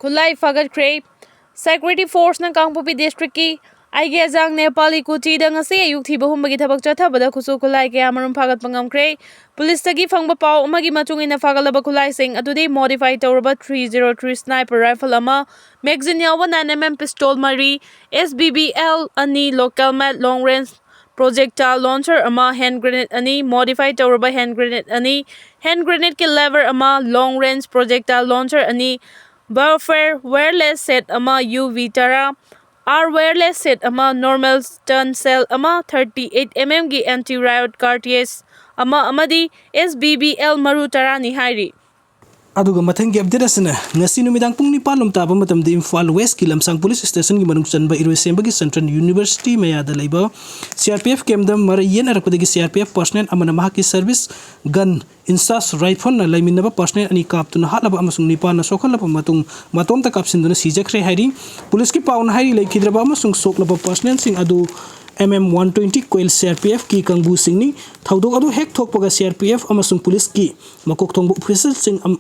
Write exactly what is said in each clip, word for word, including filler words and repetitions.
ꯈꯨꯠꯂꯥꯏ ꯐꯥꯒꯠꯈ꯭ꯔꯦ꯫ Security Forceꯅ ꯀꯥꯡꯄꯣꯛꯄꯤ districtꯀꯤ ꯑꯩꯒꯦꯖꯥꯡ ꯅꯦꯄꯥꯂꯤ ꯀꯨꯆꯤꯗ ꯉꯁꯤ ꯑꯌꯨꯛ ꯊꯤꯕ ꯍꯨꯝꯕꯒꯤ ꯊꯕꯛ ꯆꯠꯊꯕꯗ ꯈꯨꯠꯁꯨ ꯈꯨꯠꯂꯥꯏ ꯀꯌꯥ ꯃꯔꯨꯝ ꯐꯥꯒꯠꯄ ꯉꯝꯈ꯭ꯔꯦ꯫ ꯄꯨꯂꯤꯁꯇꯒꯤ ꯐꯪꯕ ꯄꯥꯎ ꯑꯃꯒꯤ ꯃꯇꯨꯡ ꯏꯟꯅ, ꯐꯥꯒꯠꯂꯕ ꯈꯨꯠꯂꯥꯏꯁꯤꯡ ꯑꯗꯨꯗꯤ modify ꯇꯧꯔꯕ three zero three sniper rifle ꯑꯃ, magazine ꯌꯥꯎꯕ nine M M pistol ꯃꯔꯤ, S B B L ꯑꯅꯤ, local made long range projectile launcher ꯑꯃ, hand grenade ꯑꯅꯤ, modify ꯇꯧꯔꯕ hand grenade ꯑꯅꯤ, hand grenadeꯀꯤ lever ꯑꯃ, long range projectile launcher ꯑꯅꯤ, Warfare wireless set ꯑꯃ, U V ꯇꯔꯥ, R wireless set ꯑꯃ, normal stun shell ꯑꯃ, thirty eight M M ꯒꯤ anti riot cartridge ꯑꯃ ꯑꯃꯗꯤ S B B L ꯃꯔꯨ ꯇꯔꯥꯅꯤ ꯍꯥꯏꯔꯤ꯫ ꯑꯗꯨꯒ ꯃꯊꯪꯒꯤ update ꯑꯁꯤꯅ ꯉꯁꯤ ꯅꯨꯃꯤꯗꯥꯡ ꯄꯨꯡ ꯅꯤꯄꯥꯟ ꯂꯣꯝ ꯇꯥꯕ ꯃꯇꯝꯗ ꯏꯝꯐꯥꯜ Westꯀꯤ ꯂꯝꯁꯥꯡ police stationꯒꯤ ꯃꯅꯨꯡ ꯆꯟꯕ ꯏꯔꯣꯏꯁꯦꯝꯕꯒꯤ Central University ꯃꯌꯥꯗ ꯂꯩꯕ C R P F campꯇ ꯃꯔꯩ ꯌꯦꯠꯅꯔꯛꯄꯗꯒꯤ C R P F personnel ꯑꯃꯅ ꯃꯍꯥꯛꯀꯤ service gun, INSAS rifleꯅ ꯂꯩꯃꯤꯟꯅꯕ personnel ꯑꯅꯤ ꯀꯥꯞꯇꯨꯅ ꯍꯥꯠꯂꯕ ꯑꯃꯁꯨꯡ ꯅꯤꯄꯥꯟꯅ ꯁꯣꯛꯍꯜꯂꯕ ꯃꯇꯨꯡ, ꯃꯇꯣꯝꯇ ꯀꯥꯞꯁꯤꯟꯗꯨꯅ ꯁꯤꯖꯈ꯭ꯔꯦ ꯍꯥꯏꯔꯤ꯫ ꯄꯨꯂꯤꯁꯀꯤ ꯄꯥꯎꯅ ꯍꯥꯏꯔꯤ, ꯂꯩꯈꯤꯗ꯭ꯔꯕ ꯑꯃꯁꯨꯡ ꯁꯣꯛꯂꯕ personnelꯁꯤꯡ ꯑꯗꯨ M M one twenty coil C R P Fꯀꯤ ꯀꯥꯡꯕꯨꯁꯤꯡꯅꯤ꯫ ꯊꯧꯗꯣꯛ ꯑꯗꯨ ꯍꯦꯛ ꯊꯣꯛꯄꯒ C R P F ꯑꯃꯁꯨꯡ ꯄꯨꯂꯤꯁꯀꯤ ꯃꯀꯣꯛ ꯊꯣꯡꯕ officialꯁꯤꯡ ꯑꯝ-,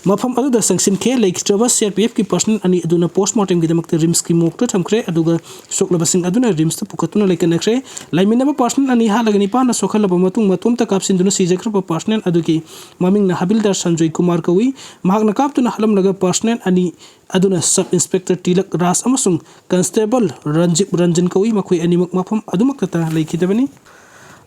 ꯃꯐꯝ ꯑꯗꯨꯗ ꯆꯪꯁꯤꯟꯈꯤ꯫ ꯂꯩꯈꯤꯗ꯭ꯔꯕ C R P Fꯀꯤ personnel ꯑꯅꯤ ꯑꯗꯨꯅ postmortemꯒꯤꯗꯃꯛꯇ RIMSꯀꯤ morgueꯗ ꯊꯝꯈ꯭ꯔꯦ, ꯑꯗꯨꯒ ꯁꯣꯛꯂꯕꯁꯤꯡ ꯑꯗꯨꯅ RIMSꯇ ꯄꯨꯈꯠꯇꯨꯅ ꯂꯩꯀꯠꯅꯈ꯭ꯔꯦ꯫ ꯂꯩꯃꯤꯟꯅꯕ personnel ꯑꯅꯤ ꯍꯥꯠꯂꯒ ꯅꯤꯄꯥꯟꯅ ꯁꯣꯛꯍꯜꯂꯕ ꯃꯇꯨꯡ, ꯃꯇꯣꯝꯇ ꯀꯥꯞꯁꯤꯟꯗꯨꯅ ꯁꯤꯖꯈ꯭ꯔꯕ personnel ꯑꯗꯨꯒꯤ ꯃꯃꯤꯡꯅ ꯍꯕꯤꯜꯗꯥꯔ ꯁꯟꯖꯣꯏ ꯀꯨꯃꯥꯔ ꯀꯧꯏ꯫ ꯃꯍꯥꯛꯅ ꯀꯥꯞꯇꯨꯅ ꯍꯥꯠꯂꯝꯂꯒ personnel ꯑꯅꯤ ꯑꯗꯨꯅ Sub Inspector ꯇꯤꯂꯛ ꯔꯥꯖ ꯑꯃꯁꯨꯡ Constable ꯔꯟꯖꯤꯞ ꯔꯟꯖꯟ ꯀꯧꯏ꯫ ꯃꯈꯣꯏ ꯑꯅꯤꯃꯛ ꯃꯐꯝ ꯑꯗꯨꯃꯛꯇꯗ ꯂꯩꯈꯤꯗꯕꯅꯤ꯫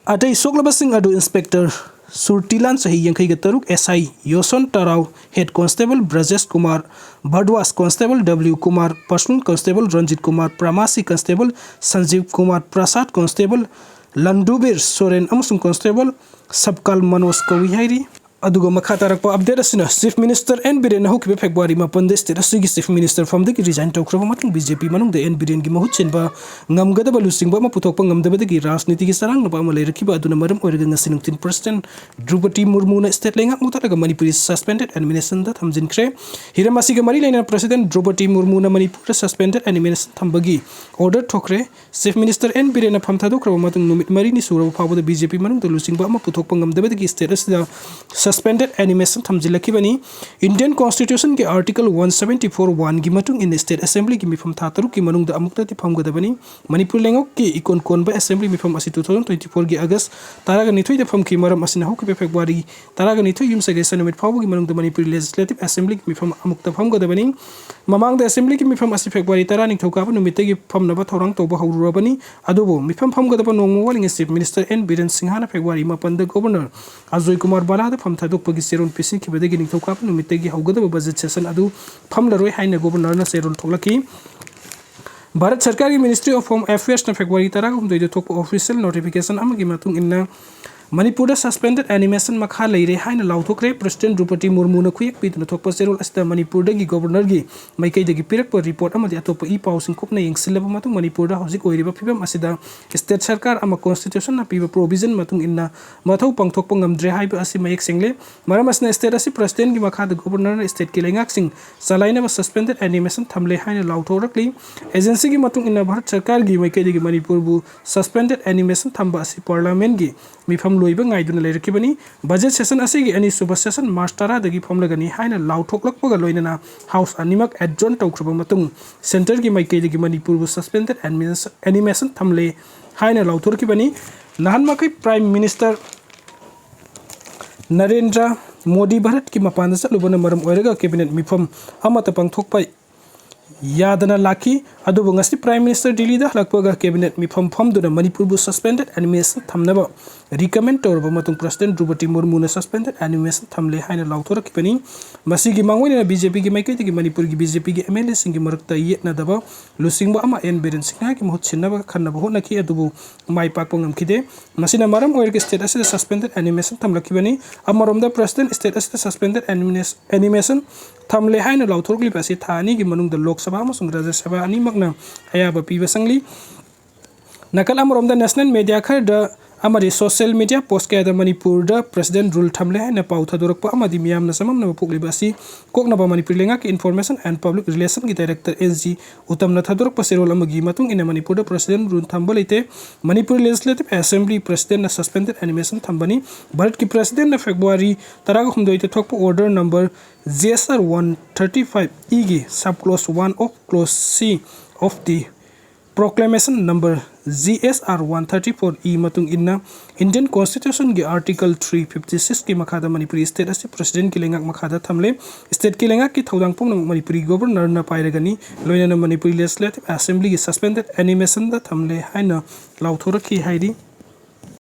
ꯑꯇꯩ ꯁꯣꯛꯂꯕꯁꯤꯡ ꯑꯗꯨ Inspector ꯁꯨꯔꯇꯤꯂꯥꯟ, ꯆꯍꯤ ꯌꯥꯡꯈꯩꯒ ꯇꯔꯨꯛ, S I ꯌꯣꯁꯣꯟ ꯇꯔꯥꯎ, Head Constable ꯕ꯭ꯔꯖꯦꯁ Kumar ꯚꯔꯗ꯭ꯋꯥꯖ, Constable W Kumar, Personal Constable Ranjit Kumar ꯄ꯭ꯔꯃꯥꯁꯤ, Constable ꯁꯟꯖꯤꯕ Kumar Prasad, Constable ꯂꯟꯗꯨꯕꯤꯔ ꯁꯣꯔꯦꯟ ꯑꯃꯁꯨꯡ Constable ꯁꯕꯀꯥꯜ ꯃꯅꯣꯖ ꯀꯧꯏ ꯍꯥꯏꯔꯤ꯫ ꯑꯗꯨꯒ ꯃꯈꯥ ꯇꯥꯔꯛꯄ update ꯑꯁꯤꯅ Chief Minister N ꯕꯤꯔꯦꯟꯅ ꯍꯧꯈꯤꯕ February ꯃꯥꯄꯟꯗ state ꯑꯁꯤꯒꯤ Chief Minister ꯐꯝꯗꯒꯤ resign ꯇꯧꯈ꯭ꯔꯕ ꯃꯇꯨꯡ, B J P ꯃꯅꯨꯡꯗ N ꯕꯤꯔꯦꯟꯒꯤ ꯃꯍꯨꯠ ꯁꯤꯟꯕ ꯉꯝꯒꯗꯕ ꯂꯨꯆꯤꯡꯕ ꯑꯃ ꯄꯨꯊꯣꯛꯄ ꯉꯝꯗꯕꯗꯒꯤ ꯔꯥꯖꯅꯤꯇꯤꯒꯤ ꯆꯔꯥꯡꯅꯕ ꯑꯃ ꯂꯩꯔꯛꯈꯤꯕ ꯑꯗꯨꯅ ꯃꯔꯝ ꯑꯣꯏꯔꯒ ꯉꯁꯤ ꯅꯨꯡꯊꯤꯜ President ꯗ꯭ꯔꯧꯄꯗꯤ ꯃꯨꯔꯃꯨꯅ state ꯂꯩꯉꯥꯛ ꯃꯨꯊꯠꯂꯒ ꯃꯅꯤꯄꯨꯔꯤ suspended animationꯗ ꯊꯝꯖꯤꯟꯈ꯭ꯔꯦ꯫ ꯍꯤꯔꯝ ꯑꯁꯤꯒ ꯃꯔꯤ ꯂꯩꯅꯅ President ꯗ꯭ꯔꯧꯄꯗꯤ ꯃꯨꯔꯃꯨꯅ ꯃꯅꯤꯄꯨꯔꯗ suspended animation ꯊꯝꯕꯒꯤ order ꯊꯣꯛꯈ꯭ꯔꯦ꯫ Chief Minister N ꯕꯤꯔꯦꯟꯅ ꯐꯝ ꯊꯥꯗꯣꯛꯈ꯭ꯔꯕ ꯃꯇꯨꯡ ꯅꯨꯃꯤꯠ ꯃꯔꯤꯅꯤ ꯁꯨꯔꯕ ꯐꯥꯎꯕꯗ B J P ꯃꯅꯨꯡꯗ ꯂꯨꯆꯤꯡꯕ ꯑꯃ ꯄꯨꯊꯣꯛꯄ ꯉꯝꯗꯕꯗꯒꯤ state ꯑꯁꯤꯗ suspended animation ꯊꯝꯖꯤꯜꯂꯛꯈꯤꯕꯅꯤ꯫ Indian Constitution ꯒꯤ Article one seventy four one ꯒꯤ ꯃꯇꯨꯡ ꯏꯟꯅ State Assembly ꯒꯤ ꯃꯤꯐꯝ ꯊꯥ ꯇꯔꯨꯛꯀꯤ ꯃꯅꯨꯡꯗ ꯑꯃꯨꯛꯇꯗꯤ ꯐꯝꯒꯗꯕꯅꯤ꯫ ꯃꯅꯤꯄꯨꯔ ꯂꯩꯉꯥꯛꯀꯤ ꯏꯀꯣꯟ ꯀꯣꯟꯕ Assembly ꯃꯤꯐꯝ ꯑꯁꯤ two thousand twenty four ꯒꯤ August ꯇꯔꯥꯒ ꯅꯤꯊꯣꯏꯗ ꯐꯝꯈꯤ꯫ ꯃꯔꯝ ꯑꯁꯤꯅ ꯍꯧꯈꯤꯕ February ꯇꯔꯥꯒ ꯅꯤꯊꯣꯏ ꯌꯨꯝꯁꯀꯩꯁ ꯅꯨꯃꯤꯠ ꯐꯥꯎꯕꯒꯤ ꯃꯅꯨꯡꯗ ꯃꯅꯤꯄꯨꯔ Legislative Assembly ꯒꯤ ꯃꯤꯐꯝ ꯑꯃꯨꯛꯇ ꯐꯝꯒꯗꯕꯅꯤ꯫ ꯃꯃꯥꯡꯗ Assembly ꯒꯤ ꯃꯤꯐꯝ ꯑꯁꯤ February ꯇꯔꯥ ꯅꯤꯡꯊꯧꯀꯥꯕ ꯅꯨꯃꯤꯠꯇꯒꯤ ꯐꯝꯅꯕ ꯊꯧꯔꯥꯡ ꯇꯧꯕ ꯍꯧꯔꯨꯔꯕꯅꯤ꯫ ꯑꯗꯨꯕꯨ ꯃꯤꯐꯝ ꯐꯝꯒꯗꯕ ꯅꯣꯡꯃ ꯋꯥꯠꯂꯤꯉꯩ Chief Minister N ꯕꯤꯔꯦꯟ ꯁꯤꯡꯍꯅ February ꯃꯥꯄꯟꯗ Governor ꯑꯖꯣꯏ ꯀꯨꯃꯥꯔ ꯕꯂꯥꯗ ꯐꯝ ꯊꯥꯗꯣꯛꯄꯒꯤ ꯆꯦꯔꯣꯜ ꯄꯤꯁꯤꯟꯈꯤꯕꯗꯒꯤ ꯅꯤꯡꯊꯧꯀꯥꯕ ꯅꯨꯃꯤꯠꯇꯒꯤ ꯍꯧꯒꯗꯕ budget session ꯑꯗꯨ ꯐꯝꯂꯔꯣꯏ ꯍꯥꯏꯅ Governor ꯅ ꯆꯦꯔꯣꯜ ꯊꯣꯛꯂꯛꯈꯤ꯫ ꯚꯥꯔꯠ ꯁꯔꯀꯥꯔꯒꯤ Ministry of Home Affairs ꯅ February ꯇꯔꯥꯒ ꯍꯨꯝꯗꯣꯏꯗ ꯊꯣꯛꯄ official notification ꯑꯃꯒꯤ ꯃꯇꯨꯡ ꯏꯟꯅ ꯃꯅꯤꯄꯨꯔꯗ suspended animation ꯃꯈꯥ ꯂꯩꯔꯦ ꯍꯥꯏꯅ ꯂꯥꯎꯊꯣꯛꯈ꯭ꯔꯦ꯫ President ꯗ꯭ꯔꯧꯄꯗꯤ ꯃꯨꯔꯃꯨꯅ ꯈꯨꯌꯦꯛ ꯄꯤꯗꯨꯅ ꯊꯣꯛꯄ ꯆꯦꯔꯣꯜ ꯑꯁꯤꯗ ꯃꯅꯤꯄꯨꯔꯗꯒꯤ Governor ꯒꯤ ꯃꯥꯏꯀꯩꯗꯒꯤ ꯄꯤꯔꯛꯄ report ꯑꯃꯗꯤ ꯑꯇꯣꯞꯄ ꯏ ꯄꯥꯎꯁꯤꯡ ꯀꯨꯞꯅ ꯌꯦꯡꯁꯤꯜꯂꯕ ꯃꯇꯨꯡ ꯃꯅꯤꯄꯨꯔꯗ ꯍꯧꯖꯤꯛ ꯑꯣꯏꯔꯤꯕ ꯐꯤꯕꯝ ꯑꯁꯤꯗ state ꯁꯔꯀꯥꯔ ꯑꯃ Constitution ꯅ ꯄꯤꯕ provision ꯃꯇꯨꯡ ꯏꯟꯅ ꯃꯊꯧ ꯄꯥꯡꯊꯣꯛꯄ ꯉꯝꯗ꯭ꯔꯦ ꯍꯥꯏꯕ ꯑꯁꯤ ꯃꯌꯦꯛ ꯁꯦꯡꯂꯦ꯫ ꯃꯔꯝ ꯑꯁꯤꯅ state ꯑꯁꯤ President ꯀꯤ ꯃꯈꯥꯗ Governor ꯅ state ꯀꯤ ꯂꯩꯉꯥꯛꯁꯤꯡ ꯆꯂꯥꯏꯅꯕ suspended animation ꯊꯝꯂꯦ ꯍꯥꯏꯅ ꯂꯥꯎꯊꯣꯔꯛꯂꯤ꯫ Agency ꯒꯤ ꯃꯇꯨꯡ ꯏꯟꯅ ꯚꯥꯔꯠ ꯁꯔꯀꯥꯔꯒꯤ ꯃꯥꯏꯀꯩꯗꯒꯤ ꯃꯅꯤꯄꯨꯔꯕꯨ suspended animation ꯊꯝꯕ ꯑꯁꯤ Parliament ꯀꯤ ꯃꯤꯐꯝ ꯂꯣꯏꯕ ꯉꯥꯏꯗꯨꯅ ꯂꯩꯔꯛꯈꯤꯕꯅꯤ꯫ Budget session ꯑꯁꯤꯒꯤ ꯑꯅꯤꯁꯨꯕ session March ꯇꯔꯥꯗꯒꯤ ꯐꯝꯂꯒꯅꯤ ꯍꯥꯏꯅ ꯂꯥꯎꯊꯣꯛꯂꯛꯄꯒ ꯂꯣꯏꯅꯅ House ꯑꯅꯤꯃꯛ adjourn ꯇꯧꯈ꯭ꯔꯕ ꯃꯇꯨꯡ Centre ꯒꯤ ꯃꯥꯏꯀꯩꯗꯒꯤ ꯃꯅꯤꯄꯨꯔꯕꯨ suspended animation ꯊꯝꯂꯦ ꯍꯥꯏꯅ ꯂꯥꯎꯊꯣꯔꯛꯈꯤꯕꯅꯤ꯫ ꯅꯍꯥꯟ ꯃꯈꯩ Prime Minister ꯅꯔꯦꯟꯗ꯭ꯔ ꯃꯣꯗꯤ ꯚꯥꯔꯠꯀꯤ ꯃꯄꯥꯟꯗ ꯆꯠꯂꯨꯕꯅ ꯃꯔꯝ ꯑꯣꯏꯔꯒ cabinet ꯃꯤꯐꯝ ꯑꯃꯠꯇ ꯄꯥꯡꯊꯣꯛꯄ ꯌꯥꯗꯅ ꯂꯥꯛꯈꯤ꯫ ꯑꯗꯨꯕꯨ ꯉꯁꯤ Prime Minister ꯗꯤꯜꯂꯤꯗ ꯍꯜꯂꯛꯄꯒ cabinet ꯃꯤꯐꯝ ꯐꯝꯗꯨꯅ ꯃꯅꯤꯄꯨꯔꯕꯨ suspended animation ꯊꯝꯅꯕ recommend ꯇꯧꯔꯕ ꯃꯇꯨꯡ President ꯗ꯭ꯔꯧꯄꯗꯤ ꯃꯨꯔꯃꯨꯅ suspended animation ꯊꯝꯂꯦ ꯍꯥꯏꯅ ꯂꯥꯎꯊꯣꯔꯛꯈꯤꯕꯅꯤ꯫ ꯃꯁꯤꯒꯤ ꯃꯥꯡꯑꯣꯏꯅꯅ BJP ꯒꯤ ꯃꯥꯏꯀꯩꯗꯒꯤ ꯃꯅꯤꯄꯨꯔꯒꯤ BJP ꯒꯤ MLA ꯁꯤꯡꯒꯤ ꯃꯔꯛꯇ ꯌꯦꯠꯅꯗꯕ ꯂꯨꯆꯤꯡꯕ ꯑꯃ N ꯕꯤꯔꯦꯟ ꯁꯤꯡꯍꯒꯤ ꯃꯍꯨꯠ ꯁꯤꯟꯅꯕ ꯈꯟꯅꯕ ꯍꯣꯠꯅꯈꯤ, ꯑꯗꯨꯕꯨ ꯃꯥꯏ ꯄꯥꯛꯄ ꯉꯝꯈꯤꯗꯦ꯫ ꯃꯁꯤꯅ ꯃꯔꯝ ꯑꯣꯏꯔꯒ state ꯑꯁꯤꯗ suspended animation ꯊꯝꯂꯛꯈꯤꯕꯅꯤ꯫ ꯑꯃꯔꯣꯝꯗ President state ꯑꯁꯤꯗ suspended animation ꯊꯝꯂꯦ ꯍꯥꯏꯅ ꯂꯥꯎꯊꯣꯔꯛꯂꯤꯕ ꯑꯁꯤ ꯊꯥ ꯑꯅꯤꯒꯤ ꯃꯅꯨꯡꯗ ꯂꯣꯛ ꯁꯚꯥ ꯑꯃꯁꯨꯡ ꯔꯥꯖ꯭ꯌ ꯁꯚꯥ ꯑꯅꯤꯃꯛꯅ ꯑꯌꯥꯕ ꯄꯤꯕ ꯆꯪꯂꯤ꯫ ꯅꯥꯀꯜ ꯑꯃꯔꯣꯝꯗ national media ꯈꯔꯗ ꯑꯃꯗꯤ social media post ꯀꯌꯥꯗ ꯃꯅꯤꯄꯨꯔꯗ President Rule ꯊꯝꯂꯦ ꯍꯥꯏꯅ ꯄꯥꯎ ꯊꯥꯗꯣꯔꯛꯄ ꯑꯃꯗꯤ ꯃꯤꯌꯥꯝꯅ ꯆꯃꯝꯅꯕ ꯄꯣꯛꯂꯤꯕ ꯑꯁꯤ ꯀꯣꯛꯅꯕ ꯃꯅꯤꯄꯨꯔ ꯂꯩꯉꯥꯛꯀꯤ Information and Public Relation ꯒꯤ Director N G ꯎꯇꯝꯅ ꯊꯥꯗꯣꯔꯛꯄ ꯆꯦꯔꯣꯜ ꯑꯃꯒꯤ ꯃꯇꯨꯡ ꯏꯟꯅ ꯃꯅꯤꯄꯨꯔꯗ President Rule ꯊꯝꯕ ꯂꯩꯇꯦ꯫ ꯃꯅꯤꯄꯨꯔ Legislative Assembly President ꯅ suspended animation ꯊꯝꯕꯅꯤ꯫ ꯚꯥꯔꯠꯀꯤ President ꯅ February ꯇꯔꯥꯍꯨꯝꯗꯣꯏꯗ ꯊꯣꯛꯄ Order Number G S R one thirty five E ꯒꯤ sub clause one of clause C of the Proclamation Number G S R one thirty four E ꯃꯇꯨꯡ ꯏꯟꯅ Indian Constitution ꯒꯤ Article three fifty six ꯀꯤ ꯃꯈꯥꯗ Manipuri state ꯑꯁꯤ President ꯀꯤ ꯂꯩꯉꯥꯛ ꯃꯈꯥꯗ ꯊꯝꯂꯦ꯫ State ꯀꯤ ꯂꯩꯉꯥꯛꯀꯤ ꯊꯧꯗꯥꯡ ꯄꯨꯝꯅꯃꯛ ꯃꯅꯤꯄꯨꯔꯤ Governor ꯅ ꯄꯥꯏꯔꯒꯅꯤ꯫ ꯂꯣꯏꯅꯅ ꯃꯅꯤꯄꯨꯔꯤ Legislative Assembly ꯒꯤ suspended animation ꯗ ꯊꯝꯂꯦ ꯍꯥꯏꯅ ꯂꯥꯎꯊꯣꯔꯛꯈꯤ ꯍꯥꯏꯔꯤ꯫